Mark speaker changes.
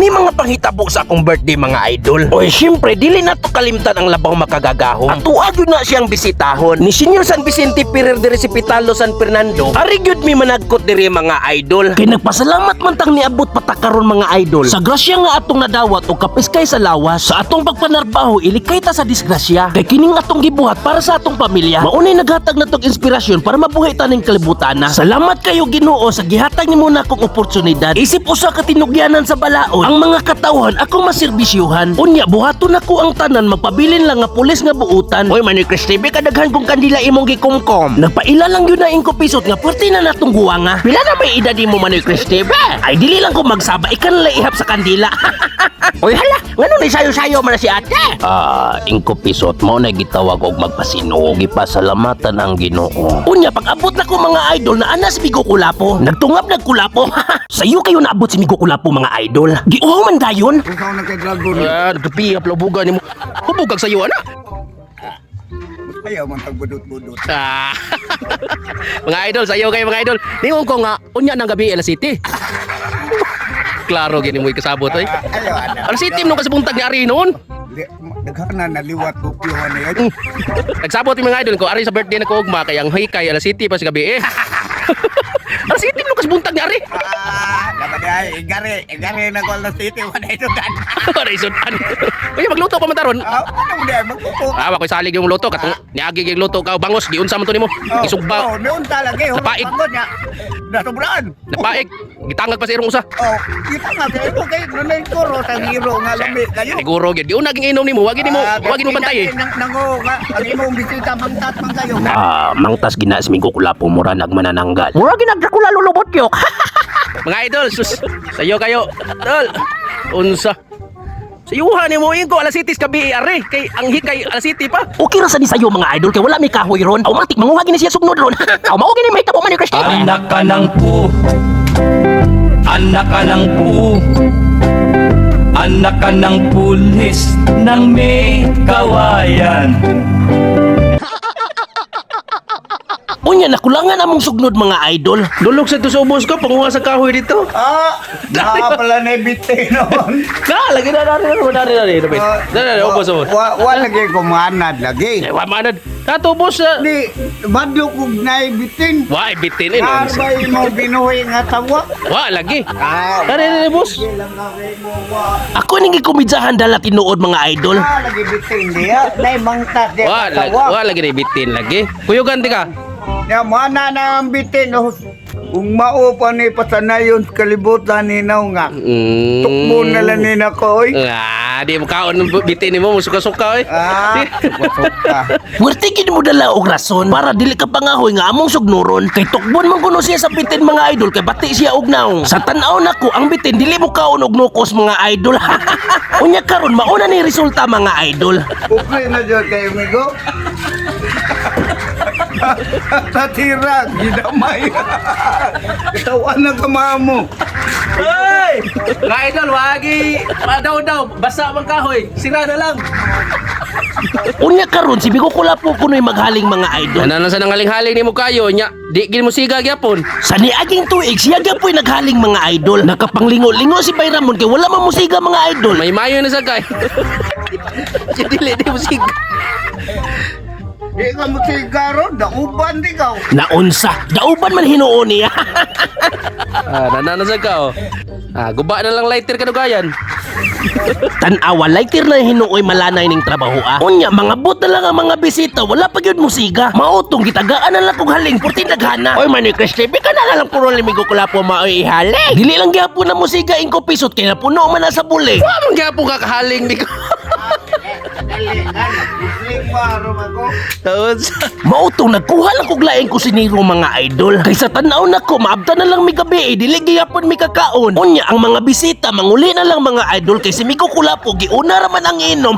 Speaker 1: ni mga panghitabo sa akong birthday, mga idol. Oy, syempre dili na to kalimtan ang labaw makagagahom. Atua gyud na siyang bisitahon. Ni Senior San Vicente Ferrer diri si Pitalo San Fernando. Ari gyud mi managkot diri, mga idol. Kay nagpasalamat man tang niabot patakaron, mga idol. Sa grasya nga atong nadawat og kapiskay sa lawas sa atong pagpanarbaho, ilikay ta sa disgrasya. Kay kining atong gibuhat para sa atong pamilya. Maunay naghatag natong inspirasyon para mabuhi ta ning kalibutan na. Salamat kayo, Ginoo, sa gihatag nimo na akong oportunidad. Isip usa ka tinugyanan sa balaod, ang mga katawhan akong maserbisyuhan. Unya buhaton nako ang tanan, magpabilin lang nga pulis nga buutan. Oy, Manoy Chris TV, kadaghan kong kandila imong gikumkom. Nagpaila lang yun na ingko pisot nga puwerte na natong guwanga. Pila na may edad nimo, Manoy Chris TV? Ay, dili lang ko magsaba, ikan lang ihap sa kandila. Oy hala, ngano ni sayo-sayo man na si ate? Ah, ingko pisot mo na gitawag og magpasino. Gipasalamatan ang Ginoo. Unya pag abot na ko, mga idol, na anas Migo Kulapo. Nagtungab nagkulapo. Sayo kayo naabot si Migo Kulapo, mga idol. Giuhaw man dayon.
Speaker 2: Ikaw na kay Dragon.
Speaker 3: Ah, nagkapi nga nimo. Hubog kag sayo ana.
Speaker 2: Ayaw man tagbudot-budot.
Speaker 3: Ah. Mga idol, sayo kayo, mga idol. Ningon ko nga unya ng gabi alas 7. Klaro gini mo ikasabot oy.
Speaker 2: Ah, ayaw ana.
Speaker 3: Alas 7 nung kasibuntag ni Ari noon.
Speaker 2: Daghan na naliwat ko piyo na yun.
Speaker 3: Nagsabot yung mga idol ko ari sa birthday na ko ugma kay ang hikay alas 7 pa sa gabi eh. Alas 7 nung kasibuntag ni Ari.
Speaker 2: Ah, dapat ay igare, igare na ko alas 7 wala ito dan.
Speaker 3: Para isudan. Uy, magluto pa man taron.
Speaker 2: Ah, ano di ay magluto.
Speaker 3: Ah, wa koy salig yung luto katong niagi yung luto ka bangos giunsa man to nimo. Isugba.
Speaker 2: Oh, niun talaga eh.
Speaker 3: Napaig.
Speaker 2: Pagod niya. Nasubraan.
Speaker 3: Napaig. Gitangag pa sa irong usa.
Speaker 2: Oh, kita nga kayo kay nanay koro sa hero nga lami kayo.
Speaker 3: Siguro gyud giuna ging inom nimo, wag nimo, wag nimo bantay eh.
Speaker 2: Nang nango nga ang imong bisita mangtat man kayo.
Speaker 1: Ah, mangtas gina si Migo Kulapo, mura nagmanananggal. Mura ginag Dracula lulubot yok.
Speaker 3: Mga idol, sus, sayo kayo. Tol, unsa. Sayuhan ni mo ko alas 7 gabi are kay ang hikay alas 7 pa.
Speaker 1: Okay ra sa ni sayo, mga idol, kay wala may kahoy ron. Automatic manguha gini siya sugnod ron. Aw mao gini may tabo man ni Chris TV.
Speaker 4: Anak ka ng pu. Anak ka ng pu. Anak ka ng pulis ng may kawayan.
Speaker 1: Unya nakulangan among sugnod, mga idol.
Speaker 3: Dulog sa to sa ubos ko panguha sa kahoy dito.
Speaker 2: Ah, na pala na ibite noon.
Speaker 3: Na lagi na na na na na na na na ubos ubos.
Speaker 2: Wa wa lagi kumanad lagi.
Speaker 3: Eh, wa manad. Tato ubos sa
Speaker 2: Di badlok og naibitin.
Speaker 3: Wa bitin eh. No.
Speaker 2: Arbay mo binuhi nga tawa.
Speaker 3: Wa lagi.
Speaker 2: Ah,
Speaker 3: Tara na boss.
Speaker 2: Sige lang ka kay mo wa.
Speaker 1: Ako ning gikomedyahan dala tinuod, mga idol.
Speaker 2: Ah, lagi bitin diya. Nay mangtas diya
Speaker 3: Wa lagi,
Speaker 2: tawa.
Speaker 3: wa lagi na bitin lagi. Kuyugan di ka.
Speaker 2: Ya mana na ang bitin oh. Kung mao pa ni pasanayon sa kalibutan ni naw nga. Tukbo na lang ni nako oy.
Speaker 3: Ah, di mo kaon ng bitin nimo musuka-suka oy.
Speaker 2: Ah, suka.
Speaker 1: Puwerte gid mo dala og rason para dili ka pangahoy nga among sugnuron kay tukbon man kuno siya sa bitin, mga idol, kay bati siya og naong. Sa tan-aw nako ang bitin dili mo kaon og nukos, mga idol. Unya karon mauna ni resulta, mga idol.
Speaker 2: Okay na jud kayo migo. Tatira, gidamay. Tawan na kamamo.
Speaker 3: Hey! Mga idol, wagi padaw daw, basa man kahoy, sira na lang.
Speaker 1: Unya karon si Bigo Kulapo kuno'y maghaling, mga idol.
Speaker 3: Ano sa nangaling-haling nimo kayo nya, di gid mo siga gyapon.
Speaker 1: Sa niaging tuig siya gyapoy naghaling, mga idol. Nakapanglingo-lingo si Bay Ramon kay wala man musiga, mga idol.
Speaker 3: May mayo na sa kay. Dili di mo siga.
Speaker 2: Di ka mo sigaro, dauban di ka.
Speaker 1: Naunsa, dauban man hinuon niya.
Speaker 3: Ah, nana na sa ka oh. Ah, guba na lang lighter kadugayan.
Speaker 1: Tan-awa lighter na hinuoy malanay ning trabaho ah. Unya mga bot na lang ang mga bisita, wala pa gyud musiga. Mautong gitagaan na lang kog haling purti daghana. Oy Manoy Chris TV ka na lang puro limigo ko lapo maoy ihaling. Dili lang gyapon na musiga ingko pisot kay napuno man na sa buli.
Speaker 3: Wa man gyapon ka kahaling ni ko.
Speaker 2: Dali ka, nagpusling mo, arom ako.
Speaker 3: Taon sa
Speaker 1: Mautong nagkuha lang kog laing kusinero, mga idol. Kay sa tan-aw nako maabta na lang mi gabi eh, dili gyapon mi kakaon. Unya ang mga bisita manguli na lang, mga idol, kay si Migo Kulapo giuna ra man ang inom.